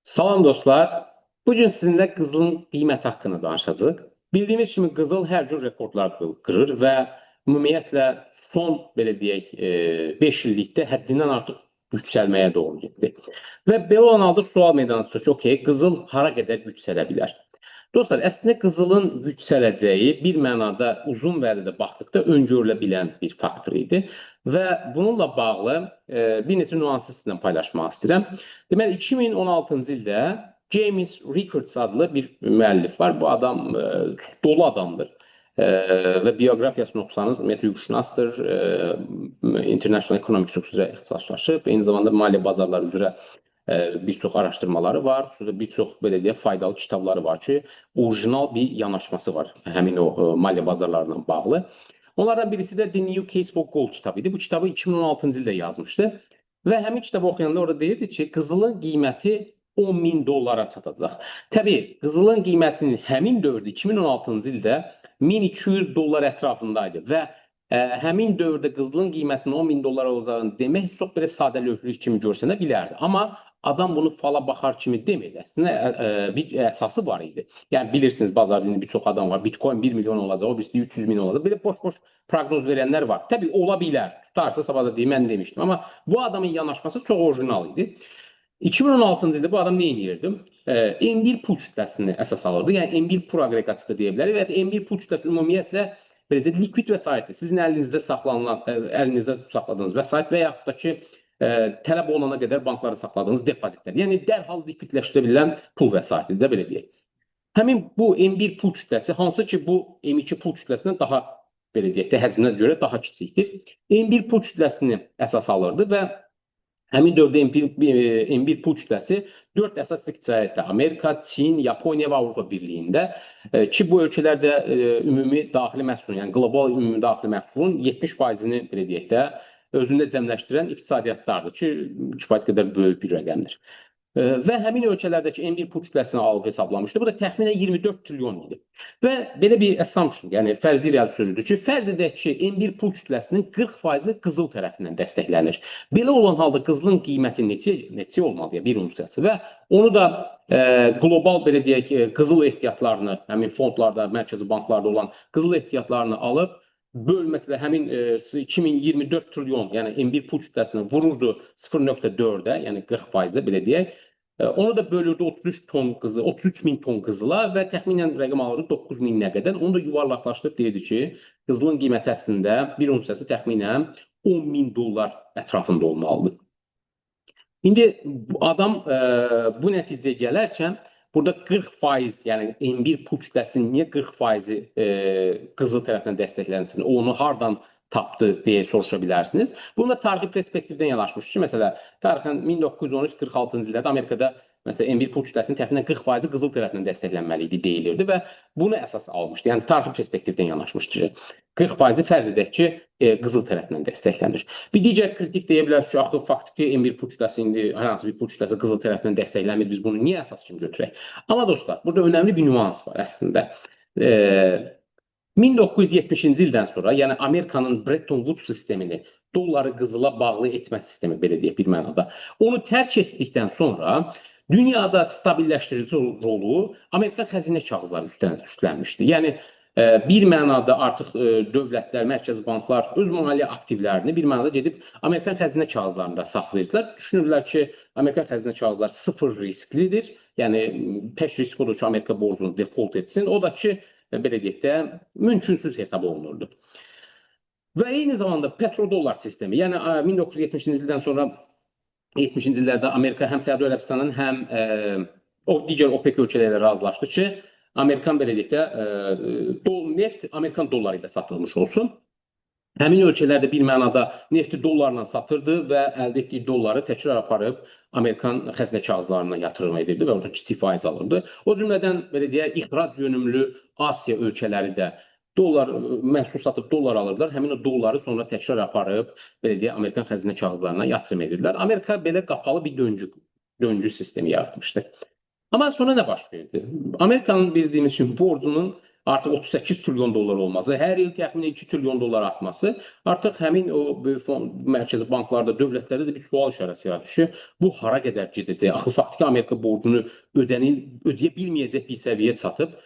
Salam dostlar. Bu gün sizinlə qızılın qiyməti haqqında danışacağıq. Bildiyimiz kimi qızıl hər gün rekordlar qırır və ümumiyyətlə son belə deyək 5 illikdə həddindən artıq yüksəlməyə doğru getdi. Və belə olan halda sual meydana çıxır ki, okey, qızıl hara qədər yüksələ bilər? Dostlar, əslində qızılın yüksələcəyi bir mənada uzun vədədə baxdıqda öngörülə bilən bir faktor idi. Və bununla bağlı bir neçə nüansı sizinlə paylaşmaq istəyirəm. Deməli, 2016-cı ildə James Rickards adlı bir müəllif var. Bu adam çox dolu adamdır. Və bioqrafiyasını oxusanız, ümumiyyətlə hüquqşünasdır, International Economics üzrə ixtisaslaşıb, eyni zamanda maliyyə bazarları üzrə bir çox araşdırmaları var, xüsusilə bir çox belə deyək faydalı kitabları var ki, orijinal bir yanaşması var həmin o maliyyə bazarlarla bağlı. Onlardan birisi də The New Case for Gold kitabı idi. Bu kitabı 2016-cı ildə yazmışdı. Və həmin kitabı oxuyanda orada deyirdi ki, qızılın qiyməti 10 min dollara çatacaq. Təbii, qızılın qiymətinin həmin dövrdə 2016-cı ildə 1200 dollar ətrafındaydı və həmin dövrdə qızılın qiymətinin 10 min dollar olacağını demək çox belə sadəlövhlük kimi görsənə bilərdi. Amma adam bunu fala baxar kimi demirdi. Əslində bir əsası var idi. Yəni bilirsiniz, bazarda indi bir çox adam var. Bitcoin 1 milyon olacaq, o birisi 300 min olacaq. Belə boş-boş proqnoz verənlər var. Təbii ola bilər. Tutarsa sabah da deyim, mən demişdim. Amma bu adamın yanaşması çox orijinal idi. 2016-cı ildə bu adam nə edirdi? M1 pul kütləsini əsas alırdı. Yəni M1 pul aqreqatı da deyə bilərik və ya M1 pul kütləsi ümumiyyətlə belə deyək, likvid vəsaitdir. Sizin əlinizdə saxlanılan, əlinizdə saxladığınız vəsait və yaxud da ki, tələb olunana qədər banklarda saxladığınız depozitlər. Yəni dərhal likvidləşdirə bilən pul vəsaitidir də belə deyək. Həmin bu M1 pul kütləsi, hansı ki bu M2 pul kütləsindən daha belə deyək də həcminə görə daha kiçikdir. M1 pul kütləsini əsas alırdı və həmin dövrdə M1 pul kütləsi 4 əsas iqtisadiyyatda Amerika, Çin, Yaponiya və Avropa Birliyində ki, bu ölkələrdə ümumi daxili məhsulun, yəni qlobal ümumi daxili məhsulun 70%-ni belə deyək də özündə cəmləşdirən iqtisadiyyatlardır ki, kifayət qədər böyük bir rəqəmdir. Və həmin ölkələrdəki M1 pul kütləsini alıb hesablamışdı. Bu da təxminən 24 trilyon idi. Və belə bir assumption, yəni fərzi real sözüdür ki, fərz edək ki, M1 pul kütləsinin 40%-i qızıl tərəfindən dəstəklənir. Belə olan halda qızılın qiyməti neçə olmalıdır, bir unsiyası və onu da qlobal belə deyək, qızıl ehtiyatlarını, həmin fondlarda, mərkəzi banklarda olan qızıl ehtiyatlarını alıb böl məsələ həmin 2024 trilyon, yəni M1 pul kütləsini vururdu 0.4-ə, yəni 40%-ə belə deyək. Onu da bölürdü 33 ton qızıl, 33 min ton qızıla və təxminən rəqəm alırdı 9 min nə qədər. Onu da yuvarlaqlaşdırıb deyirdi ki, qızılın qiyməti əslində bir unsiyası təxminən 10 min dollar ətrafında olmalıdır. İndi adam bu nəticəyə gələrkən burada 40%, yəni M1 pul kütləsinin niyə 40%-i qızıl tərəfindən dəstəklənsin, onu hardan tapdı deyə soruşa bilərsiniz. Bunu da tarixi perspektivdən yanaşmış ki, məsələ tarixən 1913-46-cı illərdə Amerikada məsələn M1 pul kütləsinin təxminən 40%-i qızıl tərəfindən dəstəklənməli idi deyilirdi və bunu əsas almışdı. Yəni tarixi perspektivdən yanaşmışdı. 40%-i fərz edək ki, qızıl tərəfindən dəstəklənir. Bir digər kritik deyə bilərsiniz ki, axı faktiki M1 pul kütləsi indi hər hansı bir pul kütləsi qızıl tərəfindən dəstəklənmir, biz bunu niyə əsas kimi götürək? Amma dostlar, burada önəmli bir nüans var əslində. 1970-ci ildən sonra, yəni Amerikanın Bretton Woods sistemini, dolları qızıla bağlı etmə sistemi belə deyək bir mənada, onu tərk etdikdən sonra dünyada stabilləşdirici rolu Amerikan xəzinə kağızları üstlənmişdi. Yəni bir mənada artıq dövlətlər, mərkəzi banklar öz maliyyə aktivlərini bir mənada gedib Amerikan xəzinə kağızlarında saxlayırdılar. Düşünürlər ki, Amerikan xəzinə kağızları sıfır risklidir. Yəni tək risk odur ki, Amerika borcunu default etsin. O da ki, belə deyək də, mümkünsüz hesab olunurdu. Və eyni zamanda petrodollar sistemi, yəni 1970-ci ildən sonra 70-ci illərdə Amerika həm Səudiyyə Ərəbistanın, həm o digər OPEC ölkələri ilə razılaşdı ki, Amerikan belə deyək də, neft Amerikan dolları ilə satılmış olsun. Həmin ölkələrdə bir mənada nefti dollarla satırdı və əldə etdiyi dolları təkrar aparıb Amerikan xəzinə kağızlarına yatırım edirdi və oradan kiçik faiz alırdı. O cümlədən belə deyək, ixrac yönümlü Asiya ölkələri də dollar məhsul satıb dollar alırdılar. Həmin o dolları sonra təkrar aparıb belə deyək, Amerikan xəzinə kağızlarına yatırım edirdilər. Amerika belə qapalı bir döngü sistemi yaratmışdı. Amma sonra nə baş verdi? Amerikanın bildiyimiz kimi borcunun artıq 38 trilyon dollar olması, hər il təxminən 2 trilyon dollar artması artıq həmin o böyük fond, mərkəzi banklarda, dövlətlərdə də bir sual işarəsi yaradır ki, bu hara qədər gedəcək? Axı faktiki Amerika borcunu ödəyə bilməyəcək bir səviyyə çatıb.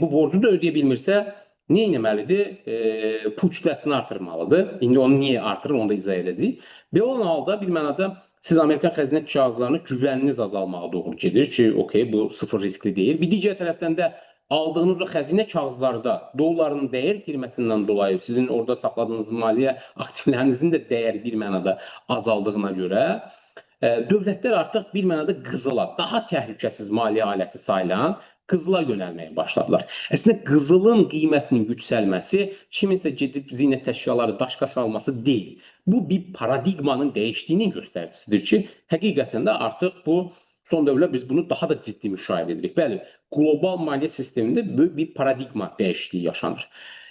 Bu borcu da ödəyə bilmirsə, nə etməlidir? Pul kütləsini artırmalıdır. İndi onu niyə artırır, onu da izah edəcəyik. Belə olan halda bir mənada siz Amerikan xəzinə kağızlarına güvəniniz azalmağa doğru gedir ki, okey, bu sıfır riskli deyil. Bir digər tərəfdən də aldığınız o xəzinə kağızlarda dolların dəyər itirməsindən dolayı sizin orada saxladığınız maliyyə aktivlərinizin də dəyəri bir mənada azaldığına görə dövlətlər artıq bir mənada qızıla, daha təhlükəsiz maliyyə aləti sayılan qızıla yönəlməyə başladılar. Əslində qızılın qiymətinin yüksəlməsi kiminsə gedib zinət əşyaları, daşqaş alması deyil. Bu bir paradigmanın dəyişdiyinin göstəricisidir ki, həqiqətən də artıq bu son dövrlər biz bunu daha da ciddi müşahidə edirik. Bəli, qlobal maliyyə sistemində böyük bir paradigma dəyişikliyi yaşanır.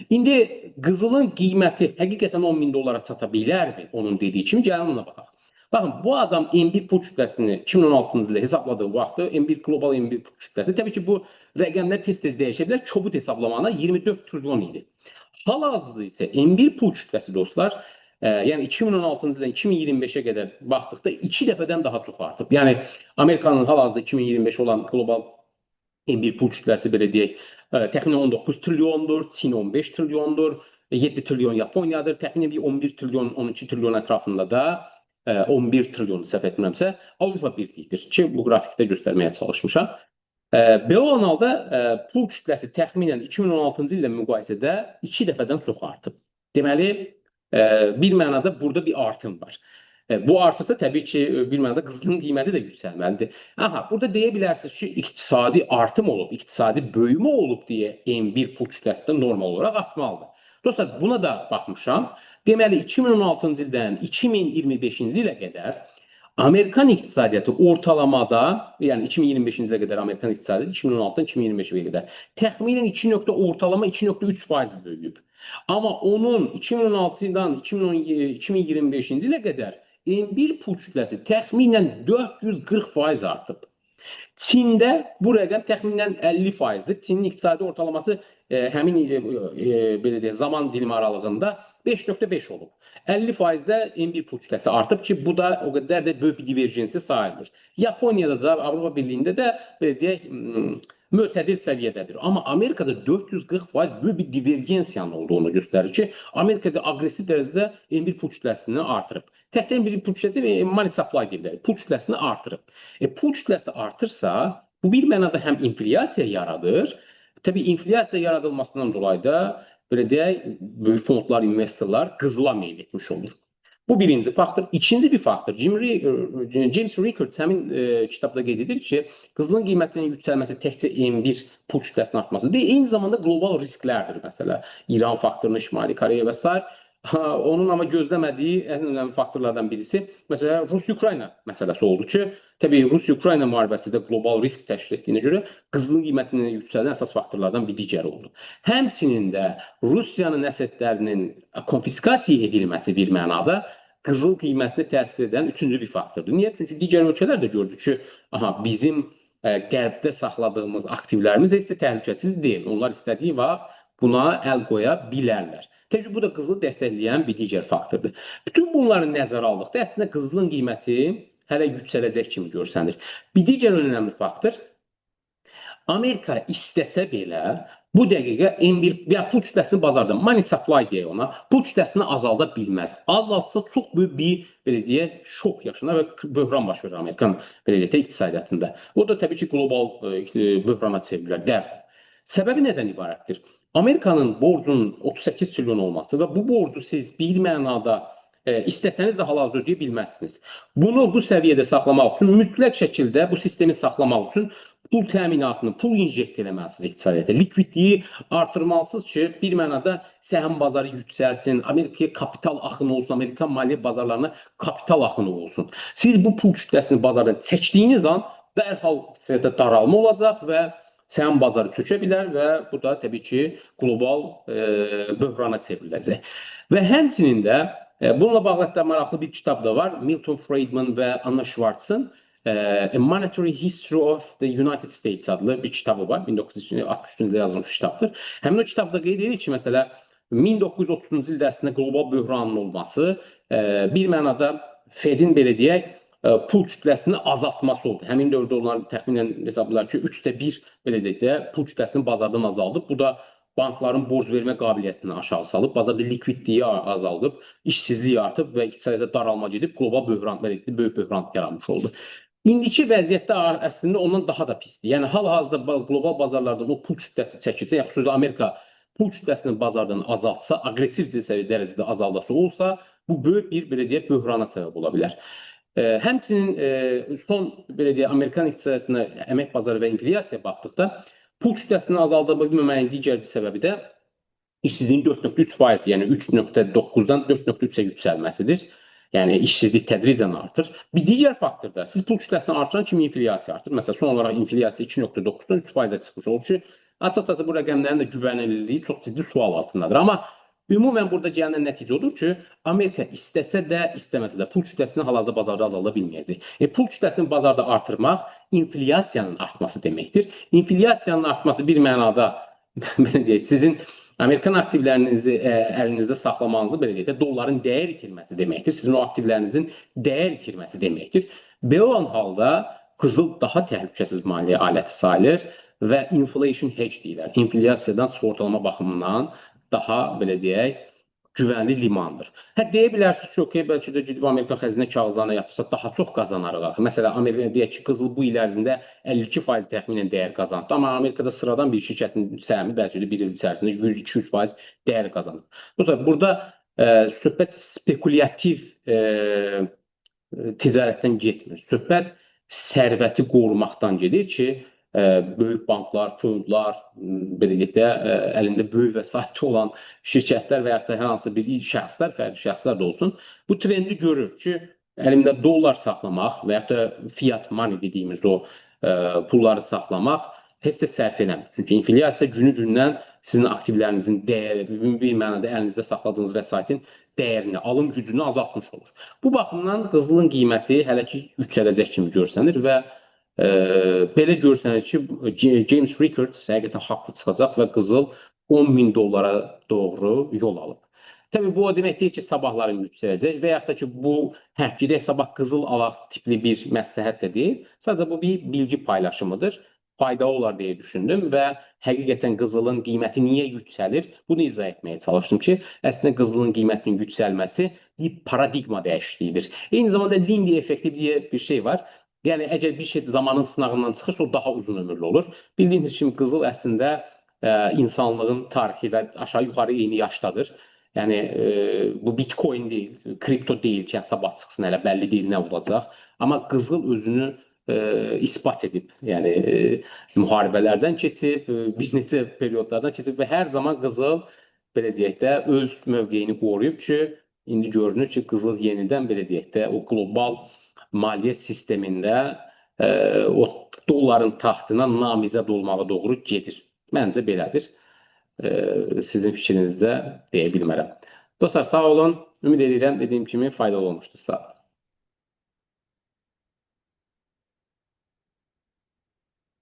İndi qızılın qiyməti həqiqətən 10 min dollara çata bilərmi? Onun dediyi kimi gəlin ona baxaq. Baxın, bu adam M1 pul kütləsini 2016-cı ildə hesabladığı vaxtı M1 qlobal M1 pul kütləsi, təbii ki, bu rəqəmlər tez-tez dəyişə bilər. Kobud hesablamana 24 trilyon idi. Hal-hazırda isə M1 pul kütləsi dostlar, yəni 2016-cı ildən 2025-ə qədər baxdıqda 2 dəfədən daha çox artıb. Yəni Amerikanın hal-hazırda 2025 olan qlobal M1 pul kütləsi belə deyək, təxminən 19 trilyondur, Çin 15 trilyondur, 7 trilyon Yaponiyadır, təxminən bir 11 trilyon, 12 trilyon ətrafında da 11 trilyon səhv etmirəmsə Avropa Birliyidir ki, bu qrafikdə göstərməyə çalışmışam. Belə olan halda pul kütləsi təxminən 2016-cı illə müqayisədə 2 dəfədən çox artıb. Deməli, bir mənada burada bir artım var. Bu artırsa təbii ki, bir mənada qızılın qiyməti də yüksəlməlidir. Aha, burada deyə bilərsiniz ki, iqtisadi artım olub, iqtisadi böyümə olub deyə M1 pul kütləsi də normal olaraq artmalıdır. Dostlar, buna da baxmışam. Deməli, 2016-cı ildən 2025-ci ilə qədər Amerikan iqtisadiyyatı ortalamada, yəni 2025-ci ilə qədər Amerikan iqtisadiyyatı 2016-dan 2025-ə qədər təxminən ortalama 2,3% böyüyüb. Amma onun 2016-dan 2025-ci ilə qədər M1 pul kütləsi təxminən 440% artıb. Çində bu rəqəm təxminən 50%-dir. Çinin iqtisadi ortalaması həmin belə deyək, zaman dilimi aralığında 5,5 olub. 50%-də M1 pul kütləsi artıb ki, bu da o qədər də böyük bir divergensiya sayılmır. Yaponiyada da, Avropa Birliyində də belə deyək, mötədil səviyyədədir. Amma Amerikada 440% böyük bir divergensiyanın olduğunu göstərir ki, Amerikada aqressiv dərəcədə M1 pul kütləsini artırıb. Təkcə M1 pul kütləsi və money supply deyirlər. Pul kütləsini artırıb. Pul kütləsi artırsa, bu bir mənada həm inflyasiya yaradır. Təbii inflyasiya yaradılmasından dolayı da belə deyək, böyük fondlar, investorlar qızıla meyl etmiş olur. Bu birinci faktor. İkinci bir faktor, James Rickards həmin kitabda qeyd edir ki, qızılın qiymətinin yüksəlməsi təkcə M1 pul kütləsinin artması deyil, eyni zamanda qlobal risklərdir məsələ. İran faktorunu, Şimali Koreya və sair. Onun amma gözləmədiyi ən önəmli faktorlardan birisi məsələn Rusiya-Ukrayna məsələsi oldu ki, təbii Rusiya-Ukrayna müharibəsi də qlobal risk təşkil etdiyinə görə qızılın qiymətinin yüksələn əsas faktorlardan bir digəri oldu. Həmçinin də Rusiyanın əsetlərinin konfiskasiya edilməsi bir mənada qızıl qiymətinə təsir edən üçüncü bir faktordur. Niyə? Çünki digər ölkələr də gördü ki, aha, bizim qərbdə saxladığımız aktivlərimiz heç də təhlükəsiz deyil. Onlar istədiyi vaxt buna əl qoya bilərlər. Təbii bu da qızılı dəstəkləyən bir digər faktordur. Bütün bunları nəzərə aldıqda əslində qızılın qiyməti hələ yüksələcək kimi görsənir. Bir digər önəmli faktor, Amerika istəsə belə bu dəqiqə M1 ya pul kütləsini bazarda money supply deyək ona, pul kütləsini azalda bilməz. Azaltsa çox böyük bir belə deyək, şok yaşanar və böhran baş verir Amerikan belə deyək iqtisadiyyatında. O da təbii ki, qlobal böhrana çevrilər dərhal. Səbəbi nədən ibarətdir? Amerikanın borcunun 38 trilyon olması və bu borcu siz bir mənada istəsəniz də hal-hazırda ödəyə bilməzsiniz. Bunu bu səviyyədə saxlamaq üçün mütləq şəkildə bu sistemi saxlamaq üçün pul təminatını, pul injekt eləməlisiniz iqtisadiyyata. Likvidliyi artırmalısınız ki, bir mənada səhm bazarı yüksəlsin, Amerikaya kapital axını olsun, Amerikan maliyyə bazarlarına kapital axını olsun. Siz bu pul kütləsini bazardan çəkdiyiniz an dərhal iqtisadiyyatda daralma olacaq və səhm bazarı çökə bilər və bu da təbii ki, qlobal böhrana çevriləcək. Və həmçinin də bununla bağlı hətta maraqlı bir kitab da var. Milton Friedman və Anna Schwartz'ın A Monetary History of the United States adlı bir kitabı var. 1963-cü ildə yazılmış kitabdır. Həmin o kitabda qeyd edir ki, məsələ 1930-cu ildə əslində qlobal böhranın olması bir mənada Fedin belə deyək, pul kütləsini azaltması oldu. Həmin dövrdə onlar təxminən hesablayırlar ki, 3,1 belə deyək də pul kütləsini bazardan azaldıb. Bu da bankların borc vermə qabiliyyətini aşağı salıb, bazarda likvidliyi azaldıb, işsizlik artıb və iqtisadiyyata daralma gedib, qlobal böhran, belə deyək, böyük böhran yaranmış oldu. İndiki vəziyyətdə əslində ondan daha da pisdir. Yəni hal-hazırda qlobal bazarlardan o pul kütləsi çəkilsə, yəni xüsusilə Amerika pul kütləsini bazardan azaltsa, aqressiv dərəcədə azaldası olsa, bu böyük bir belə deyək böhrana səbəb ola bilər. Həmçinin son belə deyək Amerikan iqtisadiyyatına, əmək bazarı və inflyasiyaya baxdıqda pul kütləsinin azaldığı bilməməyin digər bir səbəbi də işsizliyin 4,3%, yəni 3,9-dan 4,3-ə yüksəlməsidir. Yəni işsizlik tədricən artır. Bir digər faktor da siz pul kütləsini artıran kimi inflyasiya artır. Məsələn, son olaraq inflyasiya 2,9-dan 3%-ə çıxmış olur ki, açıqcası bu rəqəmlərin də güvənilirliyi çox ciddi sual altındadır. Amma ümumən burada gələn nəticə odur ki, Amerika istəsə də, istəməsə də pul kütləsini hal-hazırda bazarda azalda bilməyəcək. Pul kütləsini bazarda artırmaq inflyasiyanın artması deməkdir. İnflyasiyanın artması bir mənada belə deyək, sizin Amerikan aktivlərinizi əlinizdə saxlamanızı belə deyək də dolların dəyər itirməsi deməkdir. Sizin o aktivlərinizin dəyər itirməsi deməkdir. Belə olan halda qızıl daha təhlükəsiz maliyyə aləti sayılır və inflation hedge deyirlər. İnflyasiyadan sığortalama baxımından daha belə deyək, güvənli limandır. Hə deyə bilərsiniz ki, okey, bəlkə də gedib Amerikan xəzinə kağızlarına yatırsa daha çox qazanarıq axı. Məsələn, Amerika deyək ki, qızıl bu il ərzində 52% təxminən dəyər qazandı. Amma Amerikada sıradan bir şirkətin səhmi bəlkə də bir il içərisində 100-200% dəyər qazanıb. Dostlar, burada söhbət spekulyativ ticarətdən getmir. Söhbət sərvəti qorumaqdan gedir ki, böyük banklar, fondlar, belə deyək də, əlində böyük vəsait olan şirkətlər və yaxud da hər hansı bir şəxslər, fərdi şəxslər də olsun, bu trendi görür ki, əlimdə dollar saxlamaq və yaxud da fiat money dediyimiz o pulları saxlamaq heç də sərf eləmir. Çünki inflyasiya günü-gündən sizin aktivlərinizin dəyəri, bir mənada əlinizdə saxladığınız vəsaitin dəyərini, alım gücünü azaltmış olur. Bu baxımdan qızılın qiyməti hələ ki yüksələcək kimi görsənir və belə görsənir ki, James Rickards həqiqətən haqlı çıxacaq və qızıl 10 min dollara doğru yol alıb. Təbii bu o demək deyil ki, sabahları yüksələcək və yaxud da ki, bu gedək sabah qızıl alaq tipli bir məsləhət də deyil. Sadəcə bu bir bilgi paylaşımıdır. Faydalı olar deyə düşündüm və həqiqətən qızılın qiyməti niyə yüksəlir? Bunu izah etməyə çalışdım ki, əslində qızılın qiymətinin yüksəlməsi bir paradigma dəyişikliyidir. Eyni zamanda Lindy effekti deyə bir şey var. Yəni əgər bir şey zamanın sınağından çıxırsa, o daha uzun ömürlü olur. Bildiyiniz kimi qızıl əslində insanlığın tarixi ilə aşağı-yuxarı eyni yaşdadır. Yəni bu Bitcoin deyil, kripto deyil ki, yəni, sabah çıxsın, hələ bəlli deyil nə olacaq. Amma qızıl özünü isbat edib. Yəni müharibələrdən keçib, bir neçə periodlardan keçib və hər zaman qızıl belə deyək də öz mövqeyini qoruyub ki, indi görünür ki, qızıl yenidən belə deyək də o qlobal maliyyə sistemində o dolların taxtına namizəd olmağa doğru gedir. Məncə belədir. Sizin fikrinizdə deyə bilmərəm. Dostlar, sağ olun. Ümid edirəm dediyim kimi faydalı olmuşdur. Sağ olun.